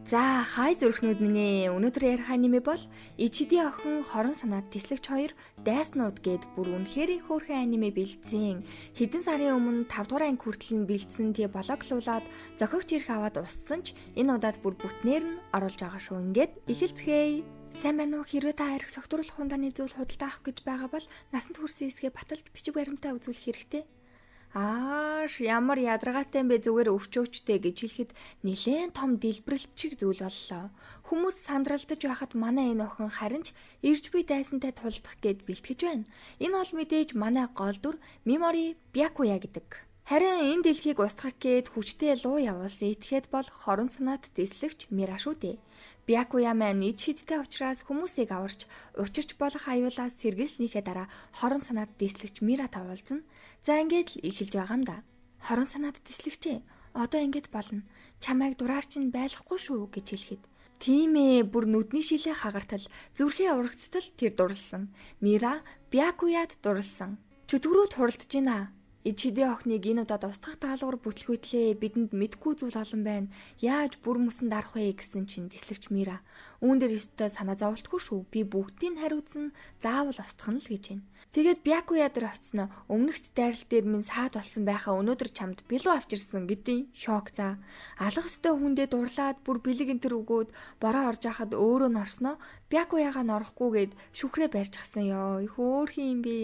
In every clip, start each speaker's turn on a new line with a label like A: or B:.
A: За, хай зүрхнүүд минь ээ. Өнөөдөр ярих аниме бол Ичиди охин хорон санаад тэслэгч хоёр дайснууд гээд бүр үнэхээр хөөрхөн аниме бэлдсэн. Хэдэн сарын өмнө 5 дугаар анги хүртэл нь бэлдсэн. Тэгээ блоглуулад зохиогч ирэх аваад уссан ч энэ удаад бүр бүтнээр нь оруулж байгаа шүү. Ингээд эхэлцгээе. Сайн байна уу? Хэрвээ та арх согтууруулах хундааны зүйл худалдаа авах гэж байгаа бол насанд хүрсэн эсгээ баталж бичиг баримтаа үзүүлэх хэрэгтэй. Ааш, ямар ядаргаатай юм бэ, зүгээр өвчөөчтэй гэж хэлэхэд нэлээн том дэлбэрэлт чиг зүйл боллоо. Хүмүүс сандралдаж байхад манай энэ охин харин ч ирж буй дайсантай тулдах гээд бэлтгэж байна. Энэ бол мэдээж манай гол дүр Мимори Бьякуя гэдэг. Харин энэ дэлхийг устгах гээд хүчтэй луу явуулсан итгэхэд бол хорон санаат дэслэгч Мира шүү дээ. Бьякуя маань ид шидтэй учраас хүмүүсийг аварч учирч болох аюулаас сэргийлснийхээ дараа хорон санаат дэслэгч Мира тавуулзна. За, ингээд л эхэлж байгаа юм да. Хорон санаат дэслэгчээ. Одоо ингээд болно. Чамайг дураар чинь байлгахгүй шүү гэж хэлэхэд, тийм ээ, бүр нүдний шилээ хагартал, зүрхээ урагттал тэр дурлсан. Мира Бьякуяд дурлсан. Чөтгөрүүд хуралдаж байна. Ичидэ охиныг энэ удаад устгах даалгавар бүтлгүүтлээ, бидэнд мэдгүй зүйл олон байна. Яаж бүр мөсөн дарах вэ гэсэн чинь дэслэгч Мира. Үүн дээр өстой санаа зовлтгүй шүү. Би бүгдийг хариуцсан, заавал устгах нь л гэж байна. Тэгээд Бьякуя дээр очисноо өмнөхт дайрал дээр минь саад болсон байхаа өнөөдөр чамд билүү авчирсан гэдیں шок за. Алах өстой хүндээ дурлаад бүр бэлэг энэ төр өгөөд бороо орж хахад өөрөө норсноо Бьякуяга норохгүйгээд шүхрээ барьчихсан ёо. Хөөхин юм бэ.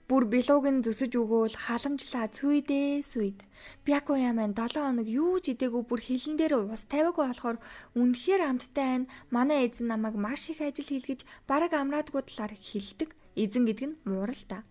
A: Бүр билууг нь зүсэж өгөөл халамжлаа цүйдээ сүйд. Бьякуя маань 7 хоног юу ч идээгүй, бүр хилэн дээр ус тавиагүй болохоор үнэхээр амттай байна. Манай эзэн намайг маш их ажил хийлгэж бараг амраадгүй талаар хэлдэг. Эзэн гэдэг нь муурал та.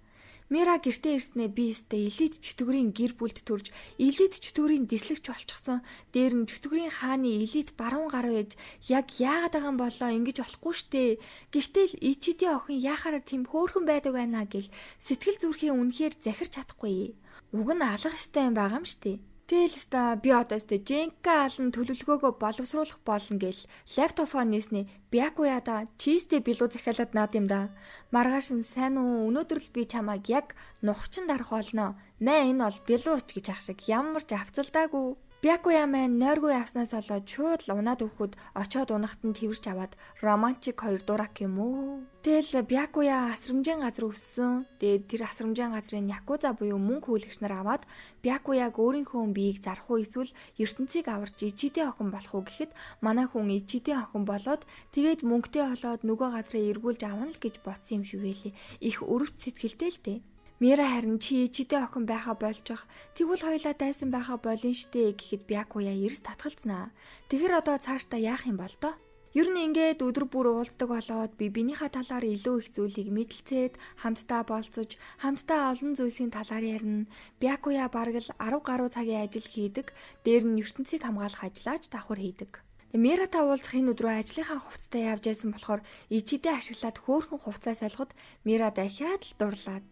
A: Мира гэртээ ирснээр би өстэй элит чөтгөрийн гэр бүлд төрж элит чөтгөрийн дислэгч болчихсон. Дээр нь чөтгөрийн хааны элит баруун гаруй ээж яг яагаад байгаа юм болоо, ингэж болохгүй штэ. Гэхдээ л Ичиди охин яхаараа тийм хөөрхөн байдаг байна гэл сэтгэл зүрхээ үнэхээр захирч чадахгүй. Уг нь алах ёстой юм байгаа юм штэ. Тэгэл өста би одоо өстэй Женка алан төлөвлөгөөгөө боловсруулах болно гэл лаптопоо нээснээ Бьякуяда чизтэй билүү захиалаад наад юм да. Маргааш нь сайн уу, өнөөдөр л би чамайг яг нухчин дарах болно. Мэ, энэ бол билүүч гэж ах шиг ямар ч авцалдаагүй. Бьякуя маань нойргүй явснаас болоод шууд л унаад өгөхөд очоод унахт нь тэрч аваад романтик хоёр дурак юм уу. Тэгэл Бьякуя асрамжийн газар өссөн. Тэгээд тэр асрамжийн газрын якуза буюу мөнгө хүлэгч нар аваад Бьякуяг өөрийнхөө биеийг зарах уу эсвэл ертөнцийг аварч ичидээ охин болох уу гэхэд манай хүн ичидээ охин болоод тэгээд мөнгөтэй болоод нөгөө газраа эргүүлж авна л гэж бодсон юм шиг байлээ. Их өрөвч сэтгэлтэй л дээ. Мира харин чи чидээ охин байхаа болчих. Тэгвэл хоёлаа дайсан байхаа болно штэ гэхэд Бьякуя эрс татгалзнаа. Тэгэхээр одоо цаашдаа яах юм бол доо? Ер нь ингээд өдөр бүр уулздаг болоод би биенийхээ талаар илүү их зүйлийг мэдлцээд хамтдаа болцож, хамтдаа олон зүйлсийн талаар ярина. Бьякуя бараг л 10 гаруй цагийн ажил хийдэг. Дээр нь ертөнцийг хамгаалах ажлаач давхар хийдэг. Миратай уулзах энэ өдрөө ажлынхаа хувцастай явж байсан болохоор ичидээ ашиглаад хөөхөн хувцас салхад Мира дахиад л дурлаад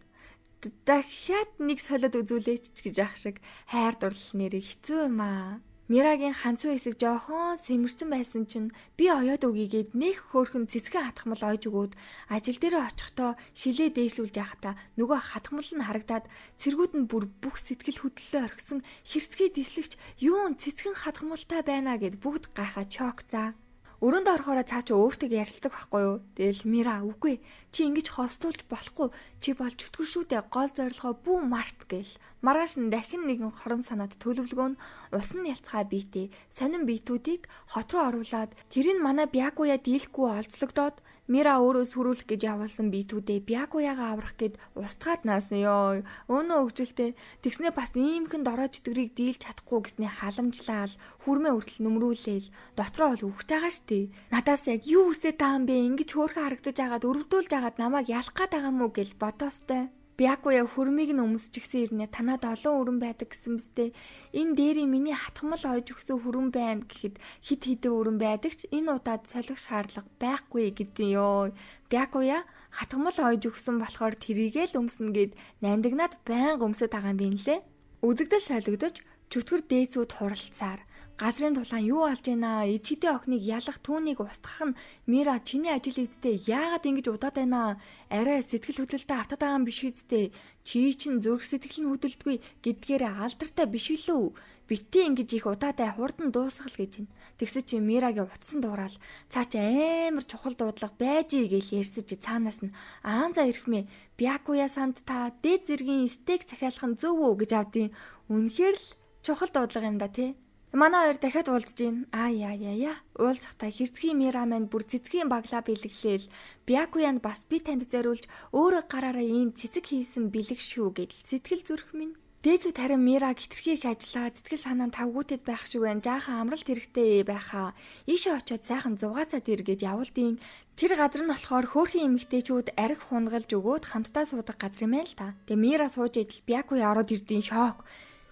A: дахиад нэг солиод үзүүлээч гэж ах шиг хайр дурлал нэрээ хэцүү юм аа. Мирагийн ханцуу хэсэг жоохон сэмэрсэн байсан чинь би оёод өгийгээд нэх хөөхөн цэцгэн хатхмал ойж өгөөд ажил дээрээ очихдоо шилээ дээшлүүлж байхдаа нөгөө хатхмал нь харагдаад цэргүүд нь бүр бүх сэтгэл хөдлөлөө орхисон, хэрцгий дислэгч юун цэцгэн хатхмалтай байна гэд бүгд гайхаа чок за. Өрөөндөө орохороо цаа чи өөртөө ярилцдаг байхгүй юу? Тэгэл Мира үгүй, чи ингэж ховстуулж болохгүй, чи бол чөтгөр шүү дээ, гол зорилгоо бүү март гэл. Маргааш нь дахин нэгэн хорон санаад төлөвлөгөө нь усан ялцхаа биетэй сонин биетүүдийг хот руу оруулаад тэрийг манай Бьякуя дийлэхгүй олзлогдоод Мира өөрөө сүрүүлэх гэж явуулсан биетүүдээ Бьякуяга аврах гээд устгаад наасан ёо. Өөнөө өгжөлтэй. Тэгснээ бас иймхэн дорой чөтгөрийг дийлж чадахгүй гэсний халамжлаал хүрмээ хүртэл нүмрүүлээл дотроо бол үхэж байгаа штэ. Надаас яг юу үсээд байгаа юм бэ? Ингэж хөөрхөн харагдаж агаад өрөвдүүлж агаад намайг ялах гээд байгаа юм уу гэл бодоостой. Бьякуя хөрмийг нь өмсчихсэн ирнэ. Танад олон өрөн байдаг гэсэн мэт энэ дээрийн миний хатгамал ойж өгсөн хөрөн байна гэхэд хит хитэн өрөн байдаг ч энэ удаад солих шаардлага байхгүй гэдیں ёо. Бьякуя хатгамал ойж өгсөн болохоор тэрийгээ л өмснө гэд нандинад байнга өмсөд байгаа юм бэ нэлээ. Үзэгдэл солигдож чөтгөр дээцүүд хуралцаар Газрын тулаан юу алж байна? Ичидээ охиныг ялах түүнийг устгах нь Мира чиний ажил эзтэй яагаад ингэж удаад байна? Арай сэтгэл хөдлөлтөд автаад байгаа юм биш үсттэй. Чи чинь зүрх сэтгэл нь хөдөлдгүй гэдгээр алдартай биш билүү? Битгий ингэж их удаатай хурдан дуусгал гэж байна. Тэгсэн чи Мирагийн утсан дуурал цаа чи амар чухал дуудлага байж гээл ярьсан чи цаанаас нь аан за ирэхмээ Бякуя санд та дээд зэргийн стейк захиалах нь зөв үү гэж авдیں۔ Үнэхээр л чухал дуудлага юм да тий. Манай хоёр дахиад уулзж гин. Аа яа яа яа. Уулзахдаа хэрцгий Мира маань бүр цэцгийн баглаа бэлэглээл. Бякуянд бас би танд зориулж өөрөө гараараа ийм цэцэг хийсэн бэлэг шүү гэдэл сэтгэл зүрх минь. Дээдсүүд харин Мира хитрхи их ажиллаа сэтгэл санаа нь тавгүйтэд байх шиг байна. Жаахан амралт хэрэгтэй байхаа. Ийшээ очиод сайхан зугаацаад ир гэд явуулдیں۔ Тэр газар нь болохоор хөөрхөн эмэгтэйчүүд арх хунгалж өгөөд хамтдаа суудаг газар юм байна л та. Тэгээ Мира сууж идэл Бякуя ороод ирдیں шок.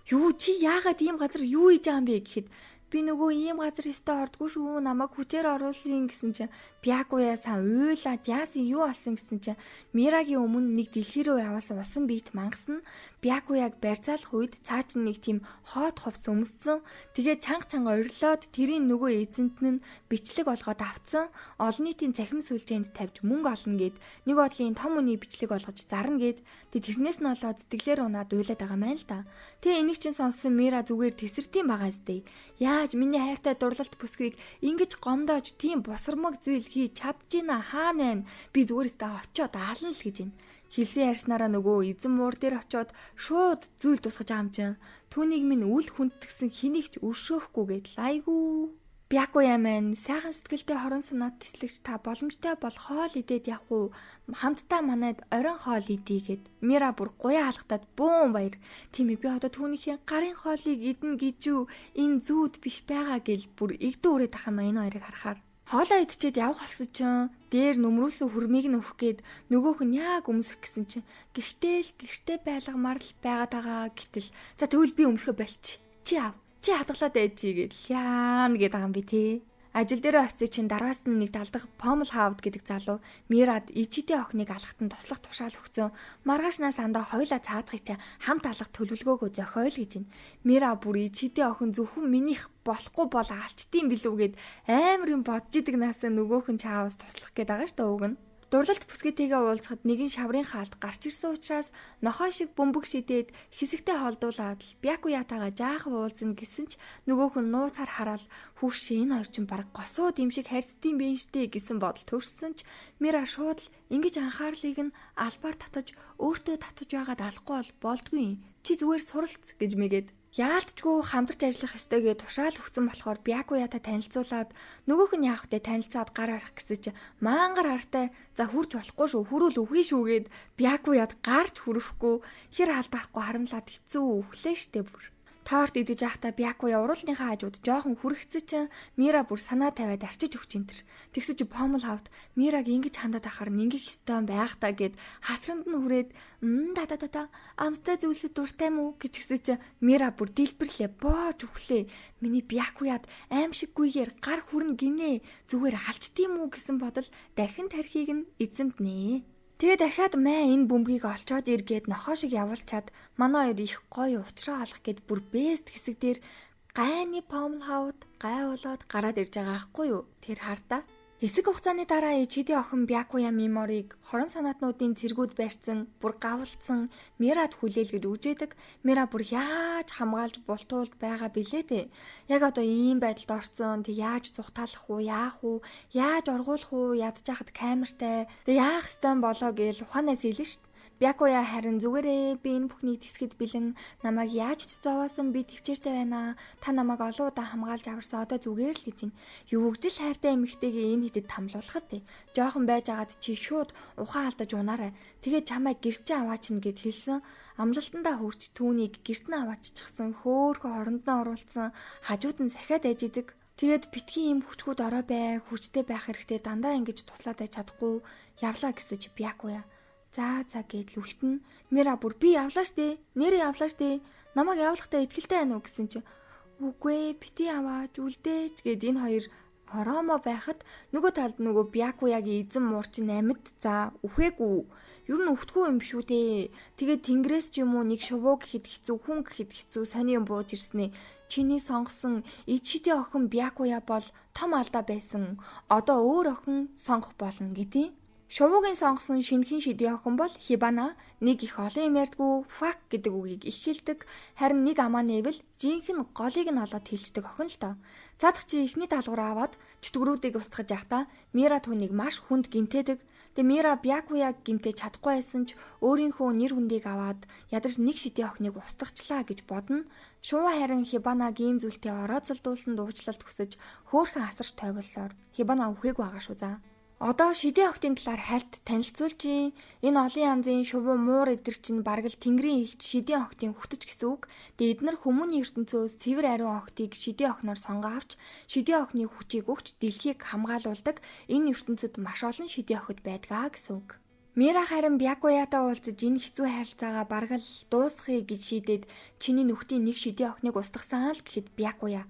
A: Юу чи яагаад ийм газар юу хийж байгаа юм бэ гэхэд би нөгөө ийм газар өстой ордгүй шүү намайг хүчээр оруулсан гэсэн чинь Бякуя сан уйлаад яасан юу болсон гэсэн чинь Мирагийн өмнө нэг дэлхий рүү яваасан усан биет мангасан Бякуяг барьцаалах үед цаа чинь нэг тийм хоод хувц өмссөн. Тэгээ чанга чанга орилоод тэрийн нөгөө эзэнт нь бичлэг олгоод авцсан. Олон нийтийн цахим сүлжээнд тавьж мөнгө олно гэд нэг бодлын том үний бичлэг олгож зарна гэд тэг тэрнээс нь болоод сэтгэлээр унаад уйлаад байгаа юм л та. Тэгээ энийг чинь сонссон Мира зүгээр тесэртийн байгаа зү. Яаж миний хайртай дурлалт бүсгүйг ингэж гомдоож тийм бусармаг зүйл хийж чадчихна хаана байна? Би зүгээр өстө очиод аална л гэж байна. Хэлсэн ярьснараа нөгөө эзэн муур дээр очиод шууд зүйл тусгаж байгаа юм чинь. Түүнийг минь үл хүндтгсэн хэнийг ч өршөөхгүй гэдэл айгүй. Бякуя маань сайхан сэтгэлтэй хорон санаад тэслэгч та боломжтой бол хоол идээд явах уу? Хамтдаа манайд оройн хоол идье гэд. Мира бүр гуяа алгатаад бөөн баяр. Тийм ээ би одоо түүнийхээ гарын хоолыг идэнэ гэж юу? Энэ зүүд биш байгаа гэл бүр игдэн үрээд ах юм энэ хоёрыг харахаар. Хоолоо идчихэд явах болсон чинь дээр нүмрүүлсэн хөрмийг нь өгөх гээд нөгөөх нь яг өмсөх гэсэн чинь гэртээ л гэртээ байлгамаар л байгаад байгаа гэтэл за тэгвэл би өмсөхө болчих. Чи ав. Чи хадгалаад байж гэдэл яана гээд байгаа юм би тий. Ажил дээрээ очив чинь дараас нь нэг далдах Помл Хавд гэдэг залуу Мирад ичидээ охиныг алхахтан туслах тушаал өгсөн. Маргаашнаас андаа хоёлаа цаадахыг чи хамт алах төлөвлөгөөгөө зохиол гэж байна. Мира бүр ичидээ охин зөвхөн минийх болохгүй бол алчдсан билүү гэд амар юм бодож идэг наасаа нөгөөх нь чаавас туслах гээд байгаа шүү дээ уг нь. Дурлалт бүсгүйтэйгээ уулзахад нэгэн шаврын хаалт гарч ирсэн учраас нохой шиг бөмбөг шидээд хэсэгтээ холдуулаад л Бякуятагаа жаахан уулзна гэсэн ч нөгөөх нь нууцаар хараад хүүш энэ хоёр чинь баг госууд юм шиг харьцдсан байх штэ гэсэн бодол төрсөн ч Мира шууд л ингэж анхаарлыг нь албаар татаж өөртөө татаж байгаад алахгүй бол болдгүй. Чи зүгээр суралц гэж мэгээд яалтчгүй хамтарч ажиллах ёстой гэж тушаал өгсөн болохоор Бякуята танилцуулаад нөгөөх нь яах вэ танилцаад гар харах гэсэн чи маангар хартай за хүрч болохгүй шүү хүрүүл үхий шүү гэд Бякуяд гарч хүрэхгүй хэр алдаахгүй харамлаад хэцүү үхлээ штэ бүр. Торт идэж байхдаа Бякуя уруулныхаа хажууд жоохон хүрэгцэн чинь Мира бүр санаа тавиад арчиж өгч энэ төр. Тэгсэн чи Помол хавд Мираг ингэж хандаад ахаар ингэх ёстой байх та гэд хасранд нь хүрээд та та та та амттай зүйлсэд дуртай мүү гэж гисэн чи Мира бүр дэлбэрлээ боож өглөө. Миний Бякуяд аимшиггүйгээр гар хүрнэ гинэ зүгээр алчдсан үү гэсэн бодол дахин тархийг нь эзэмднэ. Тэгээ дахиад мэ энэ бөмбөгийг олцоод эргээд нохоо шиг явуулчаад манай хоёр их гоё уучраа олох гэд бүр бэст хэсэг дээр гайны помл хавд гай болоод гараад ирж байгаа аахгүй юу? Тэр хардаа. Хэсэг хугацааны дараа Ичиди охин Бякуя Миморыг хорон санаатнуудын цэргүүд барьсан, бүр гавлцсан Мирад хүлээлгэж үжээдэг. Мира бүр яаж хамгаалж бултуулж байгаа билээ дээ. Яг одоо ийм байдалд орцсон. Тэг яаж зүхтаалах уу, яах уу, яаж оргуулах уу, ядж хахад камертай. Тэг яах ёстой болоо гээл ухаанаас илэн шт. Бякуя харин зүгээрээ би энэ бүхнийг тэсгэд бэлэн намайг яаж ч зовоосон би төвчээртэй байна. Та намайг олон удаа хамгаалж аварсан одоо зүгээр л гэж байна. Юу гэж л хайртай эмэгтэйгээ энэ хэдэд тамлуулахад те. Жохон байж агаад чи шууд ухаан алдаж унаарай. Тэгээ чамайг гэрчээ аваачна гэд хэлсэн. Амлалтандаа хүрч түүнийг гэрт нь авааччихсан. Хөөхөн оронд нь оруулсан. Хажууд нь сахиад айж идэг. Тэгээд битгий ийм хүчгүүд орой бай, хүчтэй байх хэрэгтэй дандаа ингэж туслаад байж чадахгүй явлаа гэсэн чи Бякуя. За за гэдэл үлтэн. Мира бүр би явлаа штэ. Нэрээ явлаа штэ. Намайг явуулахдаа итгэлтэй байна уу гэсэн чи. Үгүй ээ бити аваач үлдээч гэд энэ хоёр Оромо байхад нөгөө талд нөгөө Бьякуягийн эзэн муур чинь амьд за үхээгүй. Ер нь үхдэггүй юм шүү дээ. Тэгээд тэнгэрээс ч юм уу нэг шувуу гэхэд хэцүү, хүн гэхэд хэцүү сони юм бууж ирснээ. Чиний сонгосон Ичиди охин Бьякуя бол том алдаа байсан. Одоо өөр охин сонгох болно гэдیں۔ Шувуугийн сонгосон шинэхэн шидийн охин бол Хибана нэг их олон юм ярьдгүй fuck гэдэг үгийг их хэлдэг. Харин нэг амаа нээвэл жинхэнэ голыг нь олоод хэлждэг охин л доо. Цаадах чи эхний даалгавар аваад чөтгөрүүдийг устгаж явахдаа Мира түүнийг маш хүнд гэмтээдэг. Тэгээ Мира Бьякуяг гэмтээж чадахгүй байсан ч өөрийнхөө нэр хүндийг аваад ядарч нэг шидийн охиныг устгахчлаа гэж бодно. Шувуу харин Хибанаг ийм зүйлтэй орооцолдуулсан дуучлалт хүсэж хөөхөн асарч тойголсоор Хибана үхээгүй байгаа шүү за. Одоо шидийн охтын талаар хальт танилцуулж. Энэ олон янзын шувуу муур эдэр чинь бараг л тэнгэрийн элч шидийн охтын хүртэж гэсэн үг. Тэгээ эднэр хүмүүний ертөнцөөс цэвэр ариун охтыг шидийн охиноор сонгоо авч шидийн охины хүчийг өгч дэлхийг хамгаалуулдаг. Энэ ертөнцид маш олон шидийн охид байдгаа гэсэн үг. Мира харин Бьякуятай уулзаж энэ хэцүү харилцаагаа бараг л дуусгахыг гэж шийдээд чиний нүхтийн нэг шидийн охиныг устгасан л гэхэд Бьякуя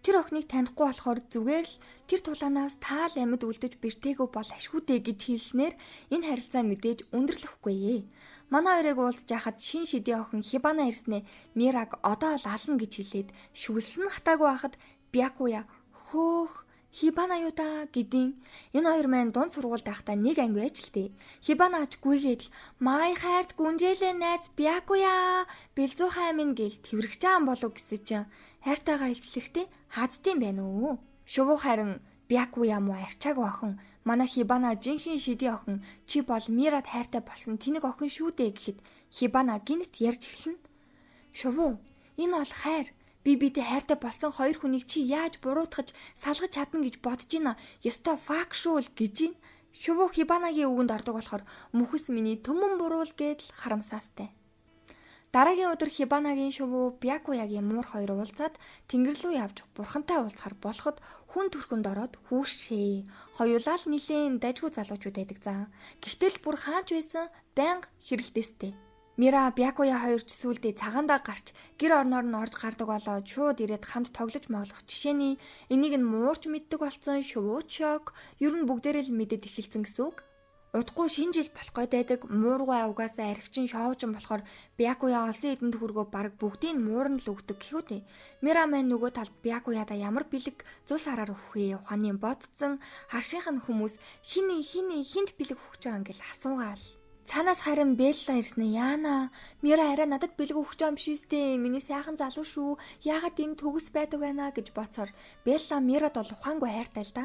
A: тэр охиныг танихгүй болохоор зүгээр л тэр тулаанаас таал амьд үлдэж бэртээгүй бол ашгүй дээ гэж хэлснээр энэ харилцаа мэдээж өндөрлөхгүй. Манай хоёрыг уулзж яхад шин шидийн охин Хибана ирснээ Мираг одоо л ална гэж хэлээд шүлсэн хатаагүй байхад Бьякуя хөөх Хибана юу да гэдیں۔ Энэ хоёр маань дунд сургуульд байхдаа нэг анги байж л тээ. Хибана ач гүйгээд л май хайрт гүнжээлээ найз Бьякуя бэлзүүхай минь гэл тэврэх чаан болов гэсэн чинь хайртайгаа илчлэхдээ хаздсан байна уу? Шувуу харин Бьякуя муу арчаагүй охин манай Хибана жинхэнэ шидийн охин чи бол Мирад хайртай болсон тэнэг охин шүү дээ гэхэд Хибана гинт ярьж эхэлнэ. Шувуу энэ бол хайр. Би биедээ хайртай болсон хоёр хүнийг чи яаж буруутгаж салгаж чадна гэж бодож байна. Ёстой fuck шүү л гэж байна. Шувуу Хибанагийн үгэнд ордог болохоор мөхөс миний төмөн буруул гэдэл харамсаастай. Дараагийн өдөр Хибанагийн шувуу Бьякуягийн муур хоёр уулзаад тэнгэр рүү явж бурхантай уулзахар болоход хүн төрхөнд ороод хүүшээ. Хоёулаа л нилээн дайжгүй залуучууд байдаг заа. Гэхдээ л бүр хаач байсан байнга хэрэлдээстэй. Мира Бьякуя хоёр ч сүүлдээ цагаандаа гарч гэр орноор нь орж гардаг болоод шууд ирээд хамт тоглож моглох жишээний энийг нь муурч мэддэг болсон шувууч шок ер нь бүгдээрээ л мэдээд эхэлсэн гэсэн үг. Удахгүй шинэ жил болох гээд байдаг муургай угаасаа архичин шоовжин болохоор Бьякуя олсон эдэн төгрөгөө бараг бүгдийг муурн л өгдөг гэхүү дээ. Мира маань нөгөө талд Бьякуяда ямар бэлэг зул сараар өгөх вэ? Ухааны бодцсон харшийнх нь хүмүүс хиний хиний хинт бэлэг өгч байгаа юм гэл асуугаал. Цаанаас харин Белла ирсэн ээ. Яана, Мира арай надад бэлэг өгч байгаа юм биш үстэй. Миний сайхан залуу шүү. Яагаад ийм төгс байдаг байна гэж бодсоор Белла Мирад бол ухаангүй хайртай л да.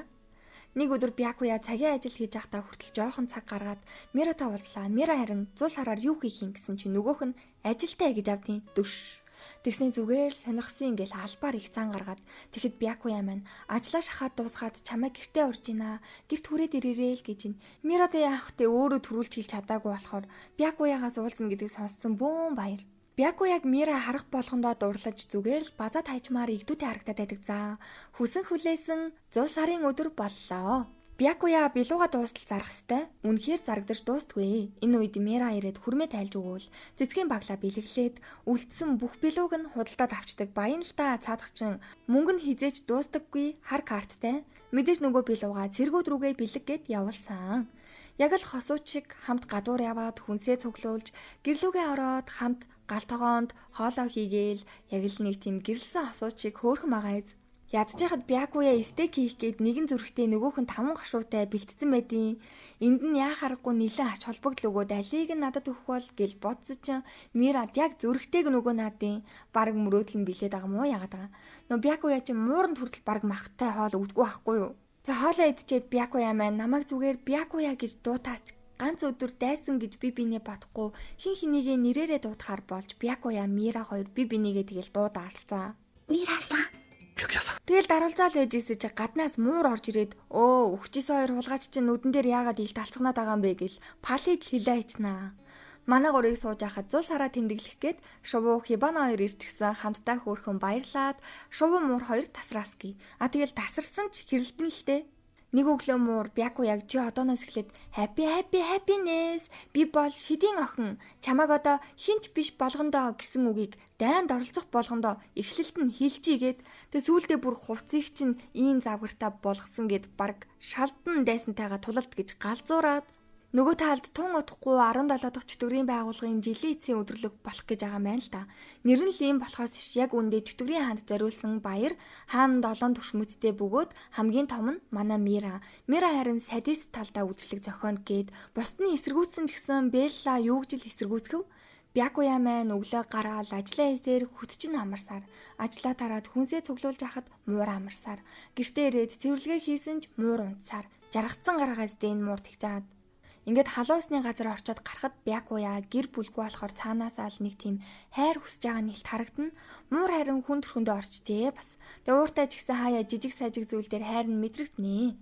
A: Нэг өдөр Бьякуя цагийн ажил хийж байхдаа хүртэл жоохон цаг гаргаад Миратай уулзлаа. Мира харин зул сараар юу хийх юм гэсэн чинь нөгөөх нь ажилтай гэж авдیں۔ Дөш. Тэгсний зүгээр сонирхсан ингээл албаар их зан гаргаад тэгэхэд Бьякуя маань ажлаа шахаад дуусгаад чамайг гэртээ урж гинэ. Гэрт хүрээд ирээрээ л гэж ин. Мирада яах вэ өөрөө төрүүлж хэлж чадаагүй болохоор Бьякуягаас уулзна гэдгийг сонссон бөөн баяр. Бьякуяг Мира харах болгондоо дурлаж зүгээр л базаа тайчмаар игдүүтэй харагдаад байдаг заа. Хүсэн хүлээсэн зул сарын өдөр боллоо. Бьякуя билууга дуустал зарах ёстой. Үнэхээр зарагдаж дуустгүй. Энэ үед Мира ирээд хүрмээ тайлж өгөөл цэцгийн баглаа бэлэглээд үлдсэн бүх билууг нь худалдаад авчдаг. Баян л та цаадах чинь мөнгө нь хизээч дуустдаггүй хар карттай. Мэдээж нөгөө билууга цэргүүд рүүгээ бэлэг гэд явуулсан. Яг л хосууд шиг хамт гадуур яваад хүнсээ цуглуулж гэрлүүгээ ороод хамт гал тогоонд хоолоо хийгээл яг л нэг тийм гэрэлсэн хосууд шиг хөөрхөн байгаа эз. Ядчихад Бьякуя стейк хийх гээд нэгэн зүрхтэй нөгөөх нь 5 гашуутай бэлтцэн байдیں۔ Энд нь яа харахгүй нилээн ач холбогдол өгөөд алийг нь надад өгөх бол гэл бодсон чинь Мирад яг зүрхтэйг нөгөө наадын бараг мөрөөдөл нь билээд байгаа мó яагаад байгаа. Нөө Бьякуя чи мууранд хүртэл бараг махтай хоол өгдөггүй байхгүй юу? Тэг хоолоо идчихэд Бьякуя маань намайг зүгээр Бьякуя гэж дуутаач ганц өдөр дайсан гэж би бинээ бодохгүй хин хинийгээ нэрээрээ дуудахаар болж Бьякуя Мира хоёр би бинийгээ тэгэл дуудаарлцаа.
B: Мира-сан.
C: 白夜さん
A: Тэгэл даруулзаал байж исэн чи гаднаас муур орж ирээд өө үхчихсэн хоёр хулгайч чинь нүдэн дээр яагаад ил талцганаад байгаа юм бэ гэл палид хилээ ичнаа. Манай гурыг сууж байхад зул сараа тэмдэглэх гээд шувуу Хибана хоёр ирчихсэн хамтдаа хөөрхөн баярлаад шувуу муур хоёр тасрааски. А тэгэл тасарсан ч хэрэлдэн л дээ. Нэг өглөө муур Бякуяг чи одооноос эхлээд happy happy happiness би бол шидийн охин чамайг одоо хинч биш болгондоо гэсэн үгийг дайнд оролцох болгондоо эхлэлд нь хэлчихийгээд тэгээ сүүлдээ бүр хувцсыг чинь ийм завгартаа болгосон гэд баг шалдан дайсантайгаа тулалд гэж галзуураад нөгөө талд тун удахгүй 17 дахь чөтгөрийн байгууллагын жилийн эцсийн өдөрлөг болох гэж байгаа юм байна л да. Нэр нь л ийм болохоос иш яг үндэ чөтгөрийн хаанд зориулсан баяр хаан 7 төвшмөдтэй бөгөөд хамгийн том нь манай Мира. Мира харин садист талдаа үйлчлэг зохионд гээд бусд нь эсэргүүцсэн ч гэсэн Белла юу гэж л эсэргүүцэв? Бякуя маань өглөө гараал ажлаа хийсээр хөт чинь амарсаар ажлаа тараад хүнсээ цуглуулж хахад муур амарсаар гэртээ ирээд цэвэрлэгээ хийсэн ч муур унтсаар жаргацсан гараагаас дэн муур тэгж жаад Ингээд халуун усны газар орчоод гарахад Бякуя гэр бүлгүй болохоор цаанаасаа л нэг тийм хайр хүсэж байгаа нэлт харагдана. Муур харин хүн төрхөндөө орчжээ бас. Тэгээ ууртай ч гэсэн хаяа жижиг сажиг зүйл дээр хайр нь мэдрэгднэ.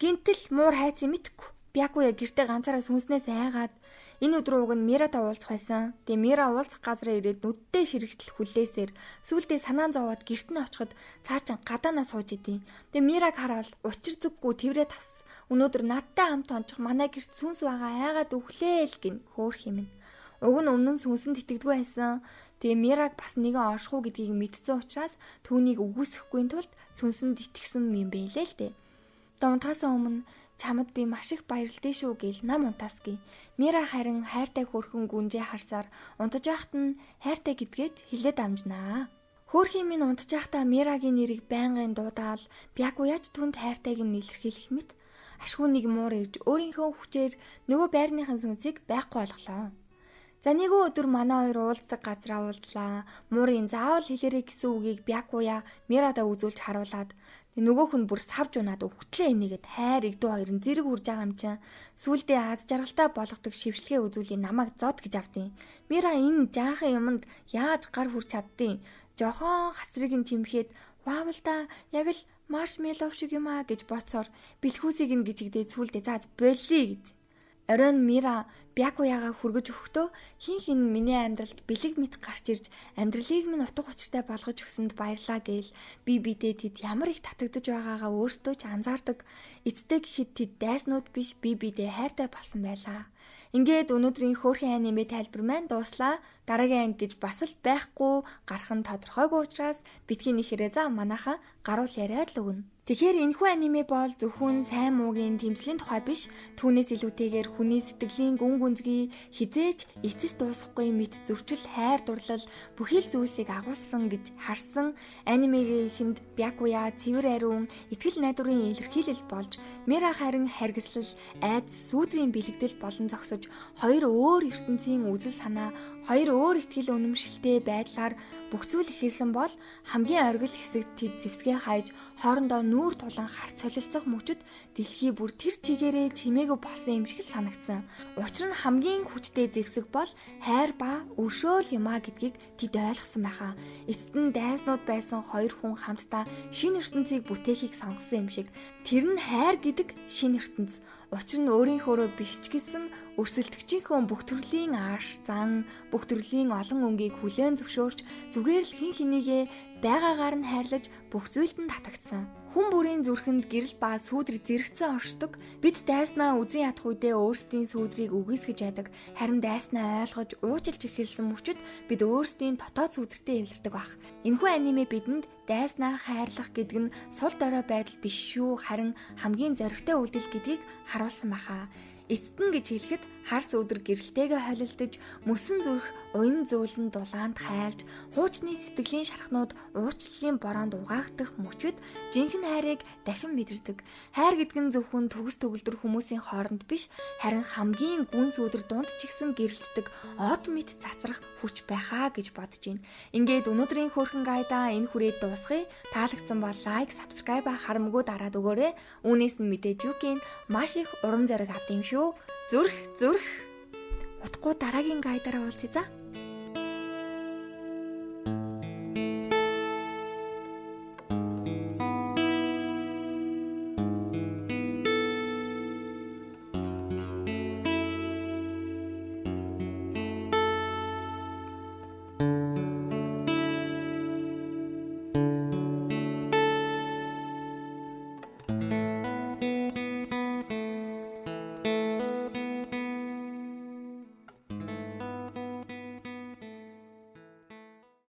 A: Гинтэл муур хайцсан мэдхгүй. Бякуя гэртээ ганцаараа сүнснээс айгаад энэ өдөр уг нь Миратай уулзах байсан. Тэгээ Мира уулзах газараа ирээд нүддээ ширэгтэл хүлээсээр сүулдэ санаан зовоод гэрт нь очиход цаа чин гадаанаа сууж идэв. Тэгээ Мираг хараад учир зүггүй тэрврээ тавс. Өнөөдөр надтай хамт ончих манай гэрт сүнс байгаа айгаад өглөө л гин хөөх юм. Уг нь өмнө нь сүнсэнд итгэдэггүй байсан. Тэгээ Мираг бас нэгэн оршихуу гэдгийг мэдсэн учраас түүнийг үгүйсэхгүй тулд сүнсэнд итгэсэн юм бэлээ л дээ. Дунтахаас өмнө чамд би маш их баярлалтай шүү гээл нам унтаас гээ. Мира харин хайртай хөрхөн гүнжээ харсаар унтаж байхад нь хайртай гэдгээч хэлээд амжнаа. Хөөрхийн минь унтаж байхдаа Мирагийн нэрийг байнгын дуудаал Бякуяч түнд хайртайг нь илэрхийлэх мэт ашгүй нэг муур ирж өөрийнхөө хүчээр нөгөө байрныхын сүнсийг байхгүй болголоо. За нэгэн өдөр манай хоёр уулздаг газараа уулзлаа. Муурын заавал хэлээрэй гэсэн үгийг Бякуя Мирадаа үзүүлж харуулад нөгөөх нь бүр савж унаад өвгтлээ энийгэд хайр игдүү хоёр нь зэрэг үрж байгаа юм чинь. Сүүлдээ аз жаргалтай болгодог шившлэгээ үзүүлээ намайг зод гэж автیں۔ Мира энэ жаахан юмд яаж гар хүрч чаддیں۔ Жохон хасрыг нь чимхэд ваавал та яг л маршмеллоу шиг юм аа гэж боцоор бэлхүүсийг нь гिजигдээд сүүлдээ заа болиё гэж. Оройн Мира Бякуяга хүргэж өгөхдөө хин хин миний амьдралд бэлэг мэт гарч ирж амьдралыг минь утга учиртай болгож өгсөнд баярлаа гээл би бидээ тэд ямар их татагдаж байгаагаа өөртөө ч анзаардаг. Эцтэй гэхэд тэд дайснууд биш би бидээ хайртай болсон байлаа. Ингээд өнөөдрийн хөөрхөн аниме тайлбар маань дууслаа. Дараагийн анги гэж бас л байхгүй гарах нь тодорхойгүй учраас битгий нэхэрээ за манайхаа гаруул яриад л өгнө. Тэгэхээр энэхүү аниме бол зөвхөн сайн муугийн тэмцлийн тухай биш, түүнээс илүүтэйгээр хүний сэтгэлийн гүн гүнзгий хизээч эцэс дуусахгүй мэт зөрчил, хайр дурлал бүхий л зүйлсийг агуулсан гэж харсан анимегийн эхэнд Бякуя цэвэр ариун итгэл найдварын илэрхийлэл болж, Мира харин харгислал, айдас, сүүдрийн бэлэгдэл болон зогсож хоёр өөр ертөнцийн үзэл санаа, хоёр өөр итгэл үнэмшилтэй байдлаар бүх зүйл эхэлсэн бол хамгийн оргил хэсэгт тэд зэвсгээ хайж хоорондоо нүүр тулан харц солилцох мөчөд дэлхий бүр тэр чигээрээ чимээгүй болсон юм шиг л санагдсан. Учир нь хамгийн хүчтэй зэвсэг бол хайр ба өршөөл юм а гэдгийг тэд ойлгосон байхаа. Эцэст нь дайснууд байсан хоёр хүн хамтдаа шинэ ертөнцийг бүтээхийг сонгосон юм шиг. Тэр нь хайр гэдэг шинэ ертөнц. Учир нь өөрийнхөөрөө биш ч гэсэн өрсөлдөгчийнхөө бүх төрлийн ааш, зан, бүх төрлийн олон өнгийг хүлээн зөвшөөрч зүгээр л хэн хэнийгээ байгаагаар нь хайрлаж бүх зүйлд нь татагдсан. Хүн бүрийн зүрхэнд гэрэл ба сүүдэр зэрэгцэн оршдог. Бид дайснаа үзэн ядах үедээ өөрсдийн сүүдрийг үгүйсгэж яадаг. Харин дайснаа ойлгож уучлж эхэлсэн мөчөд бид өөрсдийн дотоод сүүдэртэй эвлэрдэг байх. Энэхүү аниме бидэнд дайснаа хайрлах гэдэг нь сул дорой байдал биш шүү. Харин хамгийн зоригтой үйлдэл гэдгийг харуулсан байхаа. Эцэст нь гэж хэлэхэд хар сүүдэр гэрэлтэйгээ холилдож, мөсөн зүрх уян зөөлөн дулаанд хайлж, хуучны сэтгэлийн шархнууд уучлалын бороонд угаагдах мөчөд жинхэнэ хайрыг дахин мэдэрдэг. Хайр гэдэг нь зөвхөн төгс төгөлдөр хүмүүсийн хооронд биш, харин хамгийн гүн сүүдэр дунд ч гэсэн гэрэлтдэг од мэт цацрах хүч байхаа гэж бодож байна. Ингээд өнөөдрийн хөөрхөн гайдаа энэ хүрээд дуусгая. Таалагдсан бол лайк, subscribe харамгүй дараад өгөөрэй. Үүнээс нь мэдээж юкийн маш их урам зориг авд юм шүү. Зүрх зүрх. Утгагүй дараагийн гайдараа уулзъя за.